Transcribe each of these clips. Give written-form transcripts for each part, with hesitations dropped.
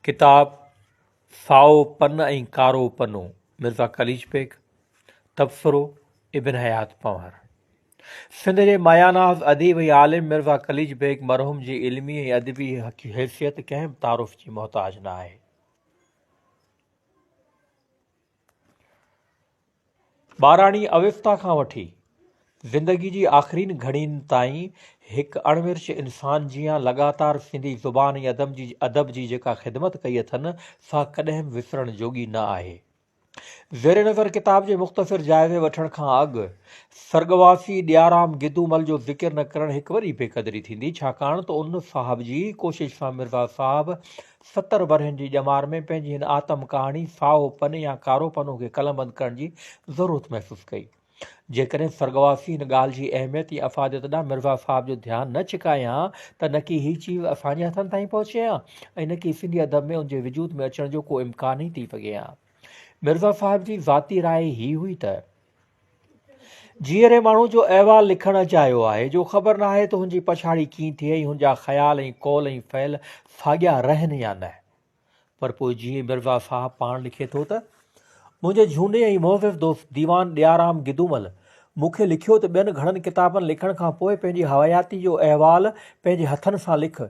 ڪتاب، سائو پن ۽ ڪارو پنو، مرزا قليچ بيگ، تبصرو، ابن حيات پنهور. سنڌ جي ماياناز اديب ۽ عالم مرزا قليچ بيگ مرحوم جي علمي ۽ ادبي حيثيت ڪنهن به تعارف جي محتاج نه آهي. ٻاراڻي اوستا کان وٺي زندگي جي آخرين گهڙين تائين هڪ اڻورچ انسان جيان لڳاتار سنڌي زبان ۽ ادب جي جيڪا خدمت ڪئي اٿن، سا ڪڏهن به وسرڻ جوڳي نه آهي. زير نظر ڪتاب جي مختصر جائزي وٺڻ کان اڳ سرڳواسي ڏيارام گدومل جو ذڪر نه ڪرڻ هڪ وڏي بيقدري ٿيندي، ڇاڪاڻ ته ان صاحب جي ئي ڪوشش سان مرزا صاحب 70 ورهين جي ڄمار ۾ پنهنجي هن آتم ڪهاڻي سائو پن يا ڪارو پنو کي قلمبند ڪرڻ جي ضرورت محسوس ڪئي. جيڪڏهن سرڳواسي هن ڳالهه جي اهميت يا افاديت ڏانهن مرزا صاحب جو ڌيان نه ڇڪائي ها ته نڪي هي چيز اسان جي هٿن تائين پهچي ها ۽ نڪي سنڌي ادب ۾ ان جي وجود ۾ اچڻ جو ڪو امڪان ئي ٿي سگهي ها. مرزا صاحب جي ذاتي راء هي هئي ته. جيئري ماڻهو جو احوال لکڻ اجايو آهي، جو خبر ناهي ته هن جي پڇاڙي ڪيئن ٿئي ۽ هن جا خيال ۽ قول ۽ فعل ساڳيا رهن يا نه. پر پوء جيئن مرزا صاحب پاڻ لکي ٿو ته، منهنجي جهوني ۽ معزز دوست ديوان ڏيارام گدومل مون کي لکيو ته ٻين گهڻن ڪتابن لکڻ کان پوء پنهنجي حياتي جو احوال پنهنجي هٿن سان لک،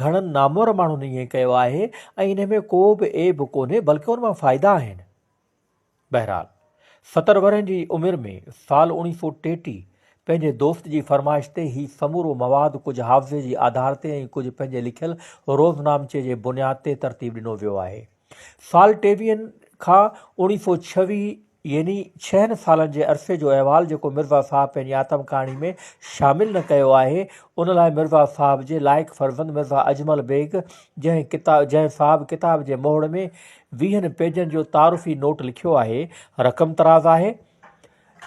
گهڻن نامور ماڻهن ائين ڪيو آهي ۽ انهي ۾ ڪو به عيب ڪونهي بلڪه ان مان فائدا آهن. بهرحال، 70 ورهين جي عمر ۾ سال اوڻيهه سو ٽيٽيهه پنهنجي دوست جي فرمائش تي هي سمورو مواد ڪجهه حافظي جي آڌار تي ۽ ڪجهه پنهنجي لکيل روزنامچي جي بنياد تي ترتيب ڏنو ويو آهي. سال ٽيويهن کان اوڻيهه سو ڇويهه يعني ڇهن سالن جي عرصي جو احوال جيڪو مرزا صاحب پنهنجي آتم ڪهاڻي ۾ شامل نه ڪيو آهي، ان لاء مرزا صاحب جي لائق فرزند مرزا اجمل بيگ جنهن جنهن صاحب ڪتاب جي مهڙ ۾ ويهن پيجن جو تعارفي نوٽ لکيو آهي، رقم طراز آهي.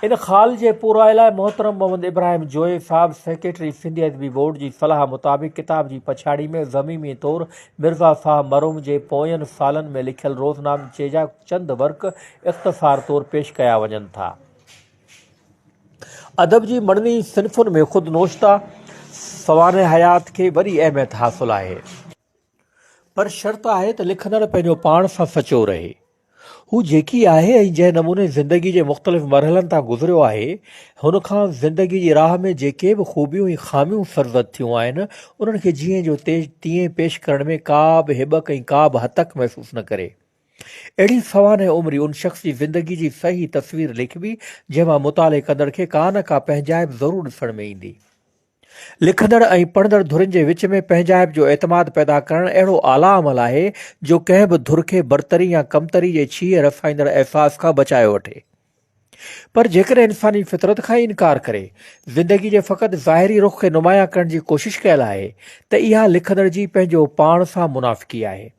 ان خال جي پورائي لاء محترم محمد ابراهيم جويي صاحب سيڪريٽري سنڌي ادبي بورڊ جي صلاح مطابق ڪتاب جي پڇاڙي ۾ ضميمي طور مرزا صاحب مرحوم جي پوين سالن ۾ لکيل روزنامچي جا چند ورق اختصار طور پيش ڪيا وڃن ٿا. ادب جي مڙني صنفن ۾ خود نوشته سوانح حيات کي وڏي اهميت حاصل آهي. پر شرط آهي ته لکندڙ پنهنجو پاڻ سان سچو رهي. هو جيڪي آهي ۽ جنهن نموني زندگي جي مختلف مرحلن تان گذريو آهي، هن کان زندگي جي راهه ۾ جيڪي به خوبيون ۽ خاميون سرزد ٿيون آهن، انهن کي جيئن جو تيئن پيش ڪرڻ ۾ ڪا به هٻڪ ۽ ڪا به هتڪ محسوس نه ڪري. اهڙي سوانح عمري ان شخص جي زندگي جي صحيح تصوير ليکبي، جنهن مان مطالعي ڪندڙ کي ڪا نه ڪا پنهنجائپ ضرور ڏسڻ ۾ ايندي. لکندڙ ۽ پڙهندڙ ڌرين جي وچ ۾ پنهنجائپ جو اعتماد پيدا ڪرڻ اهڙو اعليٰ عمل آهي، جو ڪنهن به ڌر کي برتري يا ڪمتري جي ڇيهه رسائيندڙ احساس کان بچايو وٺي. پر جيڪڏهن انساني فطرت کان ئي انڪار ڪري، زندگي جي فقط ظاهري رخ کي نمايان ڪرڻ جي ڪوشش ڪيل آهي ته اها لکندڙ جي پنهنجو پاڻ سان منافقي آهي.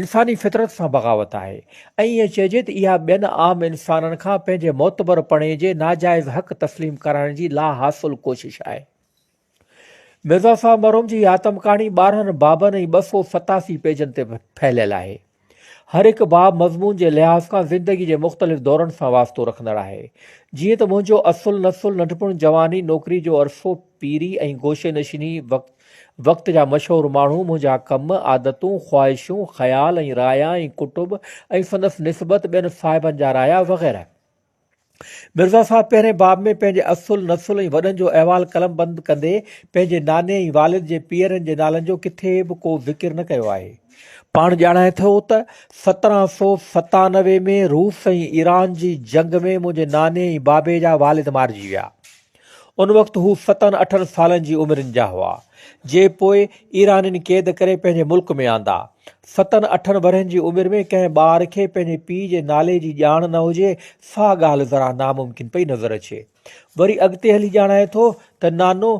انساني فطرت سان بغاوت آهي ۽ ائين چئجي ته اها ٻين عام انسانن کان پنهنجي معتبر پڻي جي ناجائز حق تسليم ڪرائڻ جي لاحاصل ڪوشش آهي. مرزا صاحب مرحوم جي هي آتم ڪهاڻي 12 بابن ۽ 287 پيجن تي ڦهليل آهي. هر هڪ باب مضمون جي لحاظ کان زندگي جي مختلف دورن سان واسطو رکندڙ آهي. جيئن ته منهنجو اصل نسل ننڍپڻ، جواني، نوڪري جو عرصو، پيري ۽ گوشي نشيني وقت، وقت جا مشهور ماڻهو منهنجا ڪم، عادتون، خواهشون، خيال ۽ رايا ۽ ڪٽنب ۽ سندس نسبت ٻين صاحبن جا رايا وغيره. مرزا صاحب پهرين باب ۾ پنهنجي اصل، نسل ۽ وڏن جو احوال قلمبند ڪندي پنهنجي ناني ۽ والد جي پيئرن جي نالن جو ڪٿي به ڪو ذڪر نه ڪيو آهي. پاڻ ڄاڻائي ٿو ته 1797 ۾ روس ۽ ايران جي جنگ ۾ منهنجي ناني ۽ بابي جا والد مارجي ويا. ان وقت هو ستن اٺن سالن جي عمرين جا هئا، جي پوء ايرانين قيد ڪري پنهنجي ملڪ ۾ آندا. ستن اٺن ورهين جي عمر ۾ ڪنهن ٻار کي پنهنجي پيء جي نالي جي ڄاڻ نه هجي، سا ڳالهه ذرا ناممڪن پئي نظر اچي. وري اڳتي هلي ڄاڻائي ٿو ته نانو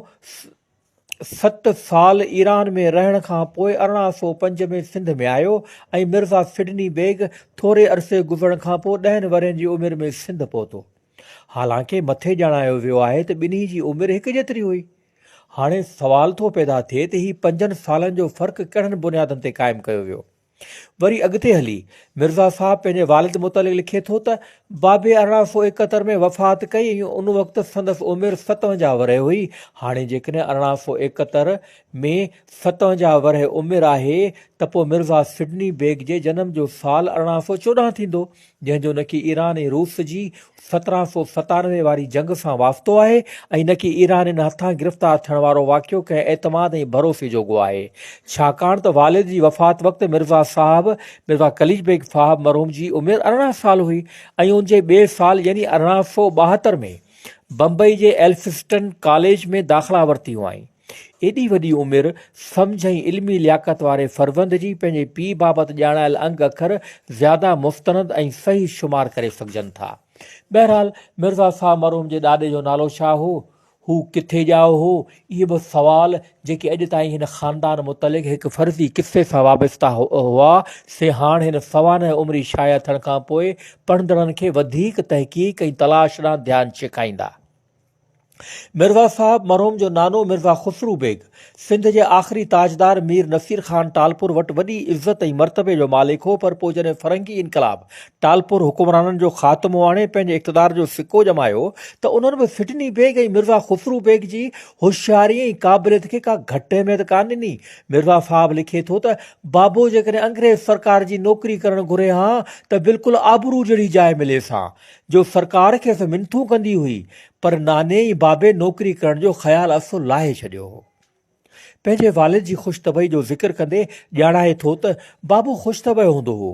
ست سال ايران ۾ رهڻ کان پوء 1805 ۾ سنڌ ۾ آيو ۽ مرزا سڊني بيگ ٿوري عرصي گذرڻ کان پوء ڏهن ورهين جي عمر ۾ سنڌ پهتو. حالانڪه مٿي ڄاڻايو ويو آهي ته ٻنهي جي عمر هڪ جيتري هئي. هاڻي سوال ٿو پيدا ٿئي ته هي پنجن سالن جو فرق ڪهڙن بنيادن تي قائم ڪيو ويو؟ وري اڳتي هلي مرزا صاحب پنهنجي والد متعلق لکي ٿو ته، بابي 1871 ۾ وفات ڪئي ۽ ان وقت سندس عمر 57 ورهيه هئي. هاڻي جيڪڏهن 1871 ۾ 57 ورهيه عمر آهي ته پوء مرزا سڊني بيگ جي جنم جو سال 1814 ٿيندو. جنهن جو نه ڪي ايران ۽ روس جي 1797 واري جنگ سان واسطو آهي ۽ نه ڪي ايرانين هٿان گرفتار ٿيڻ وارو واقعو ڪنهن اعتماد ۽ ڀروسي جوڳو آهي. ڇاڪاڻ ته والد جي وفات وقت مرزا صاحب، مرزا قليچ بيگ صاحب مرحوم، جي عمر 18 سال هئي ۽ ان جي ٻئي سال يعني 1872 ۾ بمبئي جي ايلفنسٽن ڪاليج ۾ داخلا ورتي هئائين. ايڏي وڏي عمر، سمجهه ۽ علمي لياقت واري فرزند جي پنهنجي پيء بابت ڄاڻايل انگ اکر زياده مستند ۽ صحيح شمار ڪري سگهجن ٿا. بهرحال مرزا صاحب مرحوم جي ڏاڏي جو نالو ڇا هو؟ هو ڪٿي ڄائو هو؟ اهي به سوال جيڪي اڄ تائين هن خاندان متعلق هڪ فرضي قصي سان وابسته هئا، سي هاڻ هن سوانح عمري شايع ٿيڻ کان پوء پڙهندڙن کي وڌيڪ تحقيق ۽ تلاش ڏانهن ڌيان ڇڪائيندا. مرزا صاحب مرحوم جو نانو مرزا خسرو بيگ سنڌ جي آخري تاجدار مير نصير خان ٽالپر وٽ وڏي عزت ۽ مرتبي جو مالڪ هو پر پوء جڏهن فرنگي انقلاب ٽالپر حڪمرانن جو خاتمو آڻي پنهنجي اقتدار جو سڪو ڄمايو ته انهن به سڊني بيگ ۽ مرزا خسرو بيگ جي هوشياري ۽ قابليت کي ڪا گهٽ اهميت ڪانه ڏني. مرزا صاحب لکي ٿو ته بابو جيڪڏهن انگريز سرڪار جي نوڪري ڪرڻ گهري هان ته بلڪل آبرو جهڙي جاء مليس هان. جو سرڪار کيس منٿون ڪندي هئي، پر ناني ۽ بابي نوڪري ڪرڻ جو خيال اصل لاهي ڇڏيو هو. پنهنجي والد جي خوش طبعي جو ذڪر ڪندي ڄاڻائي ٿو ته، بابو خوش طبع هوندو هو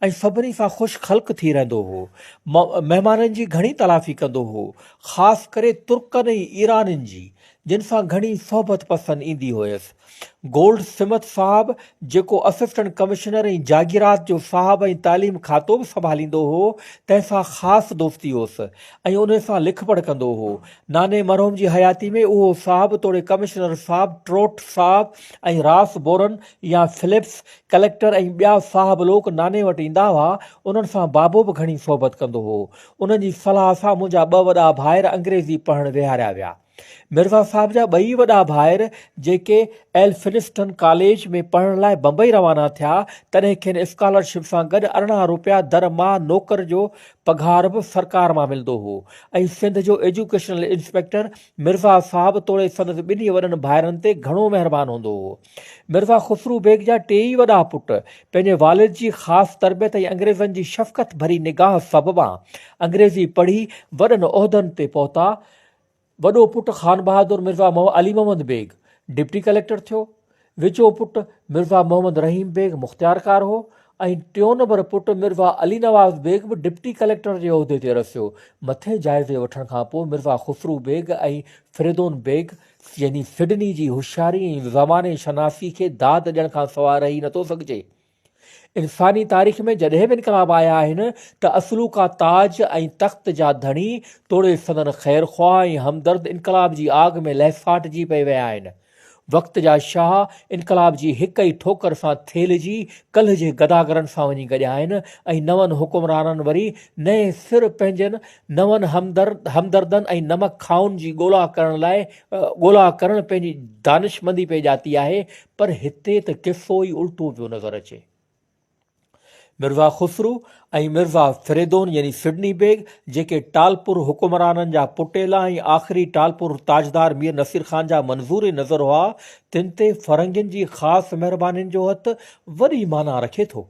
۽ سڀني سان خوش خلق ٿي رهندو هو. مهمانن جي گهڻي تلافي ڪندو هو، خاص ڪري ترڪن ۽ ايرانين جي، جن سان گهڻي صحبت پسند ايندي هيس. گولڊ سمٿ صاحب جيڪو اسسٽنٽ ڪمشنر ۽ جاگيرات جو صاحب ۽ تعليم کاتو به سنڀاليندو هو، تنهن سان خاص دوستي هيس ۽ انهي سان لک پڙهه ڪندو هو. ناني مرحوم جي حياتي ۾ اهو صاحب توڙي ڪمشنر صاحب ٽروٽ صاحب ۽ راس بورن يا فلپس ڪليڪٽر ۽ ٻيا صاحب لوڪ ناني وٽ ايندا هئا، انهن سان بابو به گهڻي صحبت ڪندو هو. انهن جي صلاح سان منهنجا ٻه وڏا ڀائر انگريزي پڙهڻ ويهاريا ويا. مرزا صاحب جا ٻئي وڏا ڀائر جيڪي ايلفنسٽن ڪاليج ۾ پڙهڻ لاء بمبئي روانا ٿيا، تڏهن کين اسڪالرشپ سان گڏ 18 روپيا در ماه نوڪر جو پگهار به سرڪار مان ملندو هو ۽ سنڌ جو ايجوڪيشنل انسپيڪٽر مرزا صاحب توڙي سندس ٻنهي وڏن ڀائرن تي گهڻو مهربان هوندو هو. مرزا خسرو بيگ جا ٽيئي وڏا پٽ پنهنجي والد جي خاص تربيت ۽ انگريزن جي شفقت ڀري نگاهه سببان انگريزي پڙهي وڏن عهدن تي پهتا. وڏو پٽ خانبهادر مرزا علي محمد بيگ ڊپٽي ڪليڪٽر ٿيو، وچون پٽ مرزا محمد رحيم بيگ مختيارڪار هو ۽ ٽيون نمبر پٽ مرزا علي نواز بيگ به ڊپٽي ڪليڪٽر جي عهدي تي رسيو. مٿين جائزي وٺڻ کان پوء مرزا خسرو بيگ ۽ فريدون بيگ يعني سڊني جي هوشياري ۽ زماني شناسي کي داد ڏيڻ کان سواء رهي نٿو سگهجي. انساني تاريخ ۾ جڏهن به انقلاب آيا آهن ته اصلوڪا تاج ۽ تخت جا ڌڻي توڙي سندن خيرخواهه ۽ همدرد انقلاب جي آگ ۾ لهساٽجي پئي ويا آهن. وقت جا شاهه انقلاب جي هڪ ئي ٺوڪر سان ٿيلهجي ڪلهه جي گداگرن سان وڃي گڏيا آهن ۽ نون حڪمرانن وري نئين سر پنهنجن نون همدردن ۽ نمڪ کائن جي ڳولا ڪرڻ لاء ڳولا ڪرڻ پنهنجي دانشمندي پئي ڄاتي آهي پر هتي ته قصو ئي الٽو پيو نظر اچي. مرزا خسرو ۽ مرزا فريدون يعني سڊني بيگ جيڪي ٽالپر حڪمرانن جا پٽيلا ۽ آخري ٽالپر تاجدار مير نصير خان جا منظور نظر هئا، تن تي فرنگين جي خاص مهربانين جو هٿ وڏي معنيٰ رکي ٿو.